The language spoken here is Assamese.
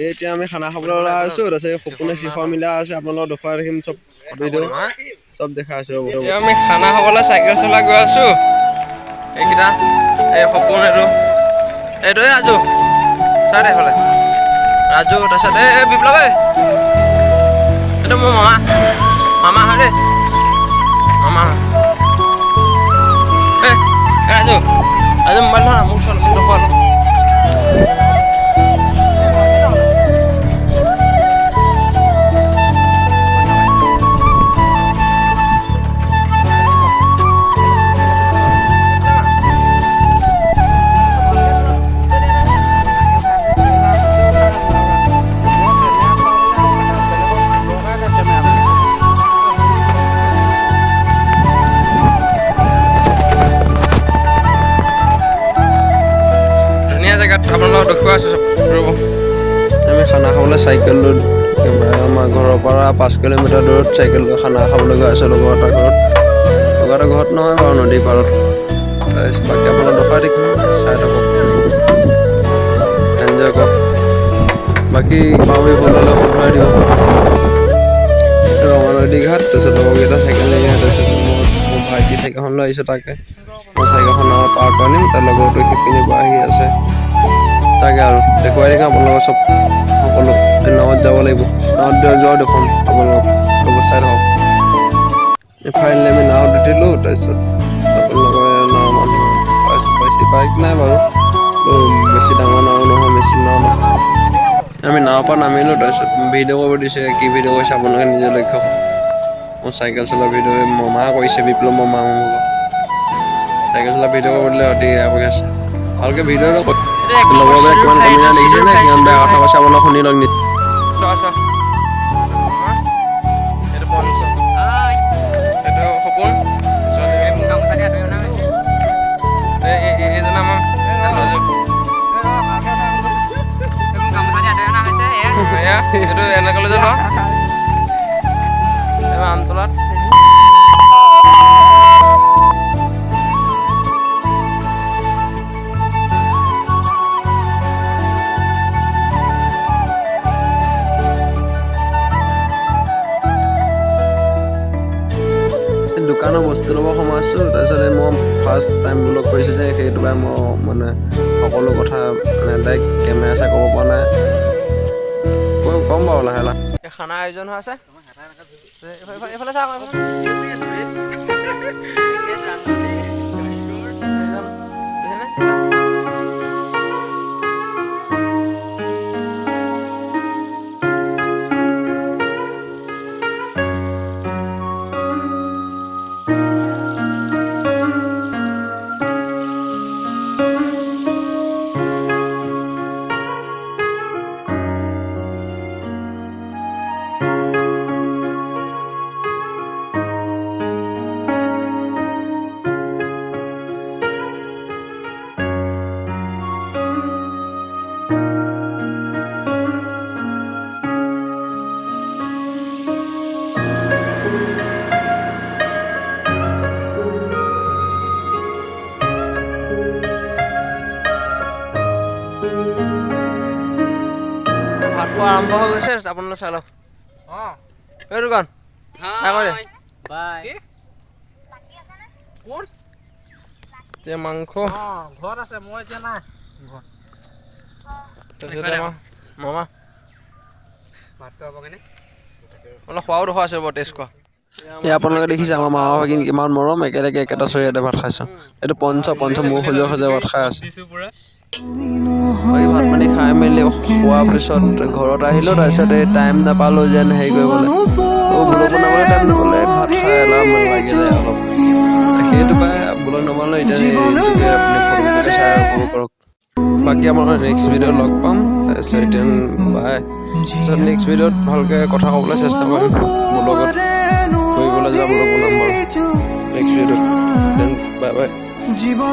এতিয়া আমি খানা খাবলৈ ওলাই আছো। তাৰপিছত সপোনে শিখৰ মিলা আছে, আপোনালোকক দেখুৱাই ৰাখিম চব ভিডিঅ' চব দেখাই আছো। ৰ'ব, আমি খানা খাবলৈ চাইকেল চলাই গৈ আছো। এইকেইটা এই সপোন, এইটো এইটোৱে ৰাজু, চাই দে এইফালে ৰাজু। তাৰপিছত এই বিপ্লৱ, এইটো মোৰ মামা, মামা হয় দেই, মামা হয়। এই ৰাজু, ৰাজু মোবাইল ধৰা, মোক চল, মোক দেখুৱা অলপ। ধুনীয়া জেগাত আপোনালোকক দেখুৱাই আছো চব, ৰ'ব। আমি খানা খাবলৈ চাইকেল লৈ একেবাৰে আমাৰ ঘৰৰ পৰা 5 কিলোমিটাৰ দূৰত চাইকেল লৈ খানা খাবলৈ গৈ আছোঁ লগৰ এটাৰ ঘৰত। লগৰ এটাৰ ঘৰত নহয় বাৰু, নদীৰ পাৰত। তাৰপিছত বাকী আপোনাক দেখুৱাই থাকিম, চাই থাকক, এনজয় কৰক। বাকী কিবা ভুল হ'লে শুধৰাই দিব। ৰঙা নদী ঘাট। তাৰপিছত লগৰকেইটা চাইকেল লৈ আহে। তাৰপিছত মই মোৰ ভাইটি চাইকেলখন লৈ আহিছোঁ, তাকে মই চাইকেলখন পাৰ কৰি আনিম। তাৰ লগৰটো সিপিনিৰ পৰা আহি আছে। তাকে আৰু দেখুৱাই থাকিম আপোনালোকৰ চব সকলো। নাৱত যাব লাগিব, নাৱত যোৱাও দেখুৱাম আপোনালোকক, লগত চাই থাকক। ফাইনেলি আমি নাৱত উঠিলোঁ। তাৰপিছত আপোনালোকৰ নাও মানুহ বেছি বাইক নাই বাৰু, বেছি ডাঙৰ নাও নহয়, মেচিন নাও নহয়। আমি নাৱৰ পৰা নামিলোঁ। তাৰপিছত ভিডিঅ' কৰিব দিছে, কি ভিডিঅ' কৰিছে আপোনালোকে নিজে লক্ষ্য কৰক। মোৰ চাইকেল চলোৱা ভিডিঅ' মামা কৰিছে, বিপ্লৱ মামা। মোক চাইকেল চলোৱা ভিডিঅ' কৰিব দিলে, অতি বেয়া আছে। ভালকৈ ভিডিঅ'টো লগৰবিলাক কিমান কমিনা দেখিছে নে, কিমান বেয়া কথা কৈছে, আপোনালোক শুনি লওক। চোৱা চোৱা, এইটো পঞ্চ, এইটো সপোন, ছোৱালী, এইজন আমাৰ ৰাজু। এয়া এইটো এনে কলেজত ন এইবাৰ আমতলাত। দোকানৰ বস্তু ল'ব সোমাইছোঁ। তাৰপিছতে মই ফাৰ্ষ্ট টাইম ব্লগ কৰিছোঁ যে, সেইটো বাবে মই মানে সকলো কথা মানে ডাইৰেক্ট কেমেৰা চাই ক'ব পৰা নাই। ক'ম বাৰু লাহে লাহে। এই খানা আয়োজন হৈ আছে। এইফালে চাওক, এইফালে। দেখিছেনে? ভাত খোৱা আৰম্ভ হৈ গৈছে, আপোনালোকে চাই লওক। এই দোকান হাই কৰি দে। বাই। এতিয়া মাংস। ঘৰত আছে, মই এতিয়া নাই। তাৰপিছতে আমাৰ মামা। ভাতটো হ'ব কেনে? অলপ খোৱাও দেখুৱাই আছে, বাৰু টেষ্ট কৰা। এই আপোনালোকে দেখিছে আমাৰ মামা ভাগিন কিমান মৰম, একেলগে একেটা চৰিয়াতে ভাত খাইছোঁ। এইটো পঞ্চ পঞ্চ মোৰ সজোৱা সজোৱা ভাত খাই আছে। বাকী ভাত পানী খাই মেলি খোৱাৰ পিছত ঘৰত আহিলোঁ। তাৰপিছত এই টাইম নাপালোঁ যেন হেৰি কৰিবলৈ, ব্লগ বনাবলৈ টাইম নাপালোঁ। ভাত খাই অলপ লাগিলে অলপ, সেইটো পাই ব্লগ নবনালোঁ। এতিয়া এইটোকে আপুনি ফটোকে চাই উপভোগ কৰক। বাকী আপোনালোকৰ নেক্সট ভিডিঅ'ত লগ পাম। তাৰপিছত এতিয়া বাই। তাৰপিছত নেক্সট ভিডিঅ'ত ভালকৈ কথা ক'বলৈ চেষ্টা কৰিম। মোৰ লগত ফুৰিবলৈ যোৱা ব্লগ বনাম বাৰু নেক্সট ভিডিঅ'ত। Then bye bye.